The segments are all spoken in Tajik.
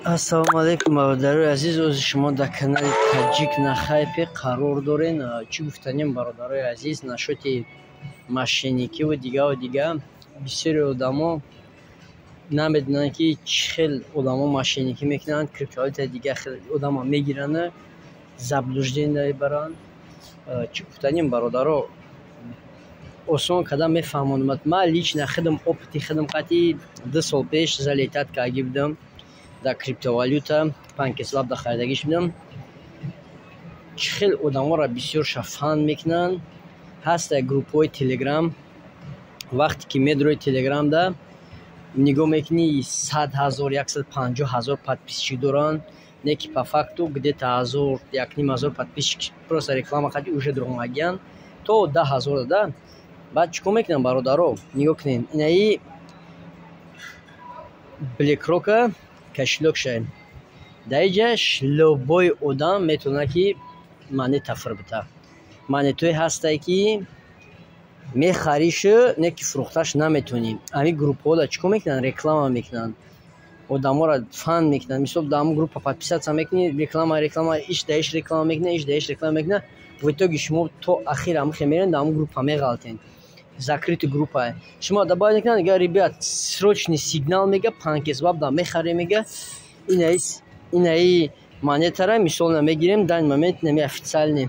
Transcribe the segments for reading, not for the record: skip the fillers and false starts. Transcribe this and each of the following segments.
Ассалому алайкум, бародарои азиз. Ози шумо дар канали «Таҷик на хайпе» қарор дорен. Чӣ гуфтанем, бародарои азиз, насчёти мошенникиву дигаву дига. Бисёри одамо намедонанд, ки чӣ хел одамо мошенникӣ мекунанд, криптовалютаи дига хел одамо мегирану заблуждение мебаранд. Чӣ гуфтанем, бародаро, осон карда мефаҳмонам. Ман лично худам, опыти худам қати 2 сол пеш залетать карда будам дар криптовалюта, PancakeSwap да харидагӣ шудам. Чӣ хел одаморо бисёрша фанд мекунанд? Ҳастае группҳои Телеграм. Вақте ки медрои Телеграмда, нигоҳ мекунӣ, 100 000, 150 000 подписчик доранд, не ки по факту где-то ҳазор, 1,5 ҳазор подписчик просто реклама қати уже дуромадагиянд, то 10 000 да. Баъд чӣ кор мекунанд, бародаро? Нигоҳ кунед, инаи BlackRock кошелёкша. Дар инҷа любой одам метавонад, ки монета фурӯта. Монетое ҳастае, ки мехаришу, не ки фурӯхташ наметавонӣ. Ҳамин группҳода чӣ кор мекунанд? Реклама мекунанд, одаморо фанд мекунанд. Мисол, дар ҳамон группа подписаться мекунӣ, реклама, реклама, иш да иш реклама мекунад, иш да иш реклама мекунад. В итоге шумо то ахир ҳамихе меравед, дар ҳамон группа меғалтед. Закрытый группа. Шумо добавить мекунанд, мега: «Ребят, срочный сигнал», мега, «PancakeSwap да мехарем», мега, инаи монетара. Мисол мегирем, данный момент инами официальный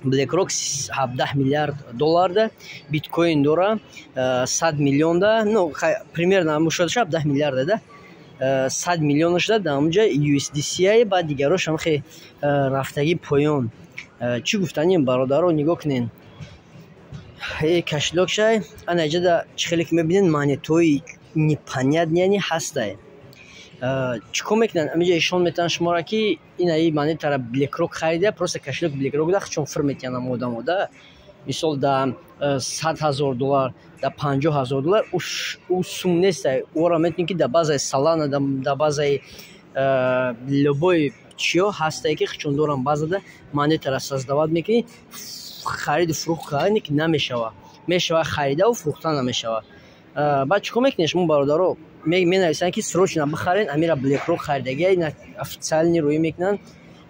BlackRock 17 миллиард долларда биткоин дора, 100 миллионда, ну, примерно шуда 17 миллиарда да, 100 миллион шуда. Дар ҳамонҷа USDC, баъд дигарош ҳамхе рафтагӣ поён. Чӣ гуфтанем, бародаро, нигоҳ кунед, кошелёкшай. Ана иҷода чӣ хеле ки мебинед, монетҳои непонятный ҳастае. Чӣ кор мекунанд? Ҳаминҷа ишон метавонанд шуморо, ки инаи монетара BlackRock харида, просто кошелёк BlackRock да чун фир метиҳанд ҳама одамо да. Мисол, да 100 000 доллар, да 50 000 доллар ӯ сум неста. Ӯро метавонӣ, ки дар базаи Solana, дар базаи любой чиё ҳастае, ки чун дорам базада, монетара создавать мекунӣ, хариду фурӯхт кардан ки намешавад. Мешавад харидаву фурӯхта намешавад. Баъд чӣ кор мекунед шумо, бародаро? Менависанд, ки срочно бихаред амира, BlackRock харидагия, ина официальный рӯӣ мекунанд.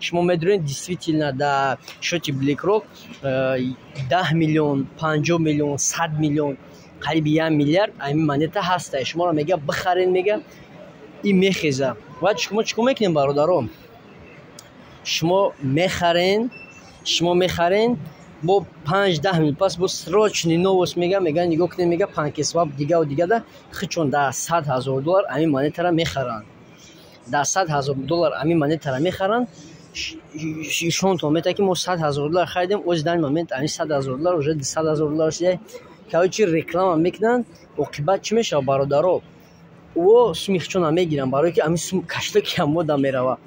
Шумо медонед, действительно дар счёти BlackRock 10 миллион, 50 миллион, 100 миллион, қариби 1 миллиард ҳамин монета ҳастае. Шуморо мега: «Бихаред», мега, ин мехеза. Баъд шумо чӣ кор мекунед, бародаро? Шумо мехарен, шумо мехарен, бо 5-10 минут пас бо срочный новость мега, мега: «Нигоҳ кунед», мега, PancakeSwap дигаву дигада хичон дар 100 000 доллар ҳамин монетара мехаранд. Дар 100 000 доллар ҳамин монетара мехаранд. Ишонтон метавад, ки мо 100 000 доллар харидем. Ози данный момент ҳамин 100 000 доллар уже 200 000 доллар шуда. Короче, реклама мекунанд. Оқибат чӣ мешавад, бародаро? Ӯ суми хичона мегиранд, барое ки ҳамин сум кошелёки ҳамода меравад,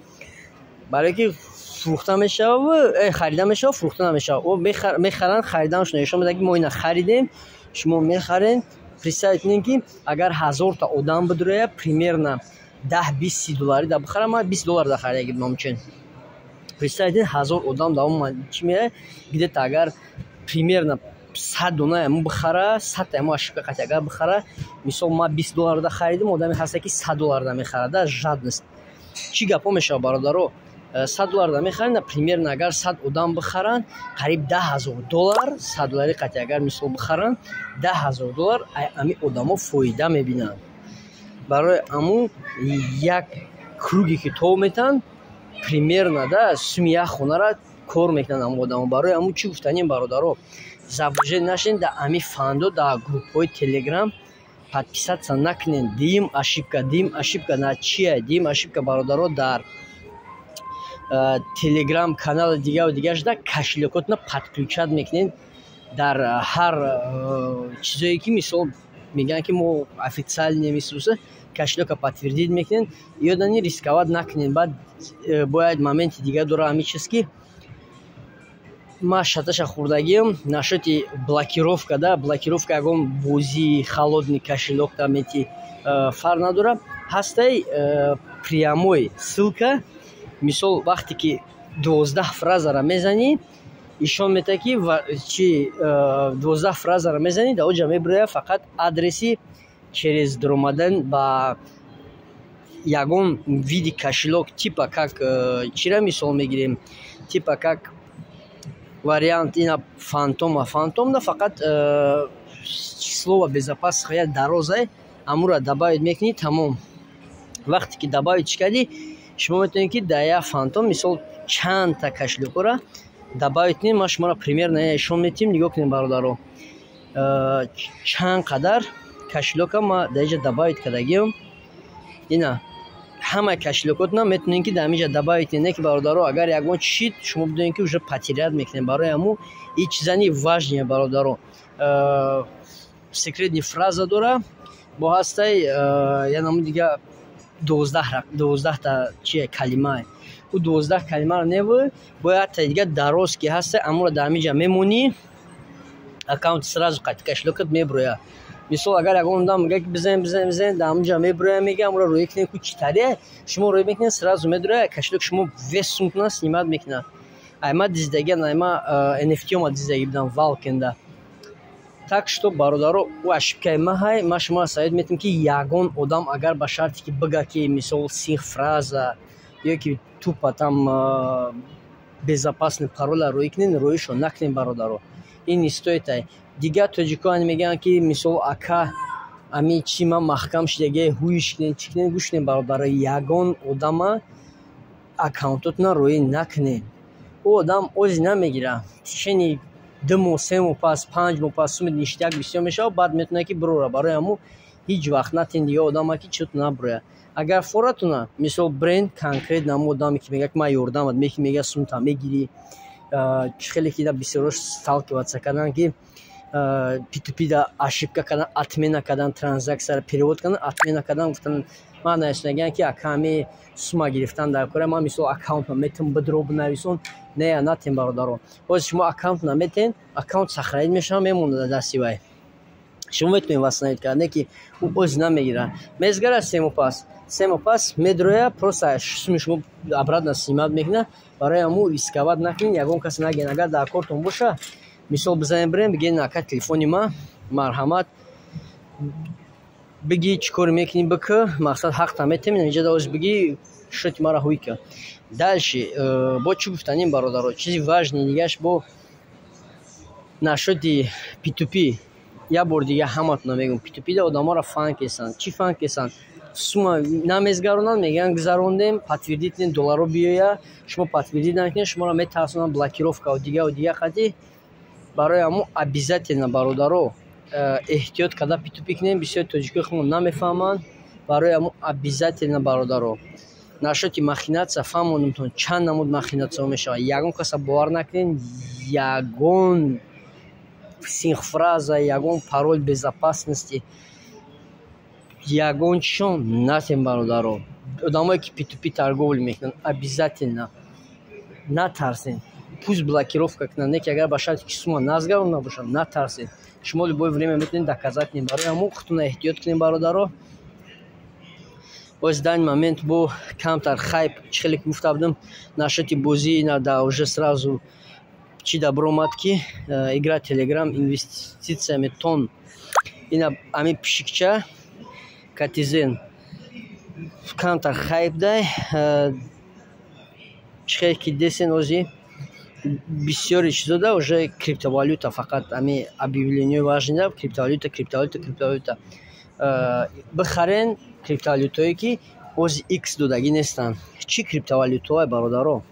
барое ки фурӯхта мешавад, харида мешавад, фурӯхта намешавад. Ӯ мехаранд, хариданашон нишон медиҳад, ки мо ина харидем, шумо мехаред. Представить кунед, ки агар ҳазорта одам бидурояд, примерно 10, 20, 30 доллари да бихарам, ман 20 доллар да харидаги будам. Мумкин, представить кунед, 1000 одам дар он чӣ меяд? Где-то агар примерно 100 дона ҳамон бихара, 100-та ҳамон ошибка қати агар бихара, мисол, ман 20 доллар да харидам, одаме ҳаста, ки 100 доллар да мехарад, да жадность. Чӣ гапҳо мешавад, бародаро? 100 доллар да мехаранд, примерно агар 100 одам бихаранд, қариб 10 000 доллар 100 доллари қати агар мисол бихаранд, 10 000 доллар ҳамин одамо фоида мебинанд. Барои ҳамун як круге ки тов метаҳанд, примерно да суми як хонара кор мекунанд ҳамон одамо. Барои ҳамун чӣ гуфтанем, бародаро, заблуждение нашавед, дар ҳамин фандо, дар группҳои Телеграм подписаться накунед. Дуюм ошибка, дуюм ошибка на чия? Дуюм ошибка, бародаро, дар Телеграм канали дигаву дигар шуда кошелёкотона подключать мекунед. Дар ҳар чизое ки мисол мегӯянд, ки мо официальный, мисол, кошелёка подтвердить мекунед, ёдани рисковать накунед. Баъд бояд моменти дигар дора ҳамин чиз, ки ман шаташа хӯрдагиам насчёти блокировка да. Блокировка ягон бозии холодный кошелёк да мети, фарқ надорад. Ҳастай прямой ссылка. Мисол, вақте ки 12 фразара мезанӣ, ишон метавад, ки чи 12 фразара мезанӣ, дар оҷа мебирояд фақат адреси через даромадан ба Ягон види кошелёк, типа как чира мисол мегирем, типа как вариант ина Фантома. Фантомда фақат слово безопасности як дарозае, амура добавить мекунӣ, тамом. Вақте ки добавить чӣ кардӣ, шумо метавонед, ки дар як Фантом, мисол, чандта кошелёкҳоро добавить кунед. Ман шуморо примерно нишон медиҳем. Нигоҳ кунед, бародаро, чанд қадар кошелёка ман дар инҷа добавить кардагиам. Ина ҳамаи кошелёкотона метавонед, ки дар ҳаминҷа добавить кунед. Не ки, бародаро, агар ягон чӣ шид, шумо бидонед, ки уже потерять мекунед. Барои ҳамун ин чизани важные, бародаро. Секретный фраза дора, бо ҳастай я намуди дига, 12та чие, калимае. Ӯ 12 калимаро неву бояд ҳатта дига дароз ки ҳастай, амуро дар ҳаминҷа мемонӣ, аккаунти сразу қати кошелёкат мебурояд. Мисол, агар ягон одам мегӯяд, ки бизанед, бизанед, бизанед, дар ҳаминҷа мебурояд, мега, амуро рӯя кунед ку чӣ тария, шумо рӯя мекунед, сразу медурояд кошелёк шумо, весь сумтона снимать мекунад. Ай ма диздагиан, ай ма NFT ма диздагӣ будам Валкенда. Так что, бародаро, ӯ ошибкаи ма ҳай. Ман шуморо совет метиҳам, ки ягон одам агар ба шарте ки бига, ки мисол синфраза ё ки тупо там безопасный пароля рӯӣ кунед, рӯишро накунед, бародаро, ин не стоит ай. Дигар тоҷикоан мегӯянд, ки мисол, ака, ами чи ман маҳкам шидагия, ҳуиш кунед, чӣ кунед. Гӯш кунед, бародаро, ягон одама аккаунтотона рӯӣ накунед. Ӯ одам ози намегирад, течение 2 моҳ, 3 моҳ пас, 5 моҳ пас суми ништяк бисёр мешавад, баъд метавонад, ки бирора. Барои ҳамун ҳеҷ вақт натиҳед дигар одама, ки чизотон набурояд. Агар форатона, мисол, бренд конкретно ҳамун одаме, ки мегӯяд, ки ман ёрдамат мекунӣ, мегӯяд, сумтам мегирӣ. Чӣ хеле ки бисёрош сталкиваться карданд, ки P2P да ошибка кардан, отмена кардан, транзакцияро перевод кардан, отмена кардан. Гуфтан, ман нависонагиам, ки ака, ҳами сума гирифтан дар кора, ман мисол аккаунтма метавон бидро бинависон. Не, натем, бародаро. Ҳозир шумо аккаунт наметен, аккаунт сохранить мешавад, мемонад дар дасти вай. Шумо метавонед восстановить кард, не ки ӯ оз намегирад, мезгарад 3 моҳ пас, 3 моҳ пас медрояд, просто суми шумо обратно снимать мекунад. Барои ҳамун рисковать накунед, ягон кас нагӯед. Агар дар кортон боша, мисол, бизанед, бирем, бигӯед, ака, телефони ма, марҳамат, бигӣ, чӣ коре мекунӣ, бикӯ, мақсад ҳақта метем, инҷа оз бигӣ, счёти маро ҳуй кар. Дальше бо чӣ гуфтанем, бародаро, чизи важный дигаш бо насчёти P2P. Як бори дига ҳаматона мегӯям, P2P да одаморо фан кесанд. Чӣ фан кесанд? Сума намезгаронанд, мегӯянд, гузарондем, подтвердить кунед, долларо биёя. Шумо подтвердить накунед, шуморо метарсонанд, блокировкаву дигаву дига хати. Барои ҳамун обязательно, бародаро, эҳтиёт карда P2P кунем. Бисёри тоҷикои худмон намефаҳманд. Барои ҳамун обязательно, бародаро, насчёти махинация фаҳмондумтон, чанд намуд махинатсияҳо мешавад. Ягон каса бовар накунед, ягон синфраза, ягон пароль безопасности, ягон чизон натем, бародаро. Одамое ки P2P торговля мекунанд, обязательно натарсед, пусть блокировка кунанд, не ки агар ба шарте ки сума назгарон набошад, натарсед, шумо любое время метавонед доказать кунед. Барои ҳамун худтона эҳтиёт кунед, бародаро. Боз данный момент бо камтар хайп, чӣ хеле ки гуфта будам, насчёти бозӣ да уже сразу чӣ да биромад, ки игра Телеграм инвестициями тон, ина ҳамин пишикча Катизен камтар хайп дай. Чӣ хеле ки десен, ози бисёри чизо да уже криптовалюта, фақат ҳамин объявлениҳои важный да криптовалюта, криптовалюта, криптовалюта. Бихарен криптовалютое, ки ози икс додагӣ нестанд. Чӣ криптовалютаҳое, бародаро,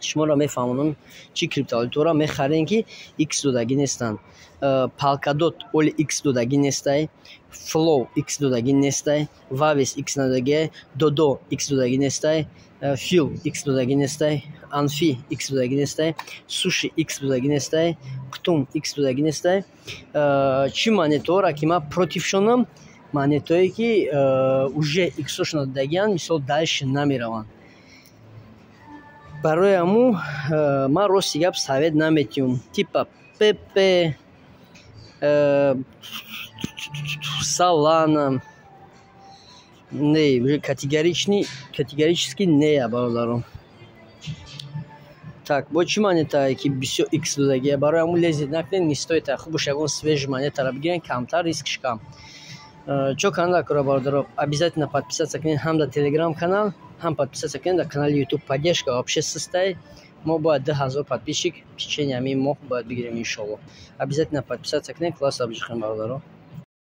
шуморо мефаҳмонам, чӣ криптовалютаҳоро мехарем, ки икс додагӣ нестанд. Полкадот оли икс додагӣ нестай, Флоу икс додагӣ нестай, Вавес икс надодагиай, Додо икс додагӣ нестай, Фил икс додагӣ нестай, Анфи икс додагӣ нестай, Суши икс додагӣ нестай, Қтум икс додагӣ нестай. Чӣ монетаҳоро ки ман протившонам? Монетое, ки уже иксошона додагианд, мисол, дальше намераванд. Барои ҳамун ман рости гап совет наметиҳам, типа Пепе, Солана, не, уже категорически не, бародарон. Так, бо чӣ монетае, ки бисёр икс додагия? Барои ҳамун лезить накунед, не стоит. Хуб боша, ягон свежий монетаро бигирен, камтар рискш кам. Чо канал кора, бародаро, обязательно подписаться кунед ҳам дар Телеграм канал, ҳам подписаться кунед дар канали Ютуб. Поддержка вообще сустай. Мо бояд 2000 подписчик в течение ҳамин моҳ бояд бигирем, иншоалло. Обязательно подписаться кунед, класс обижихем, бародаро.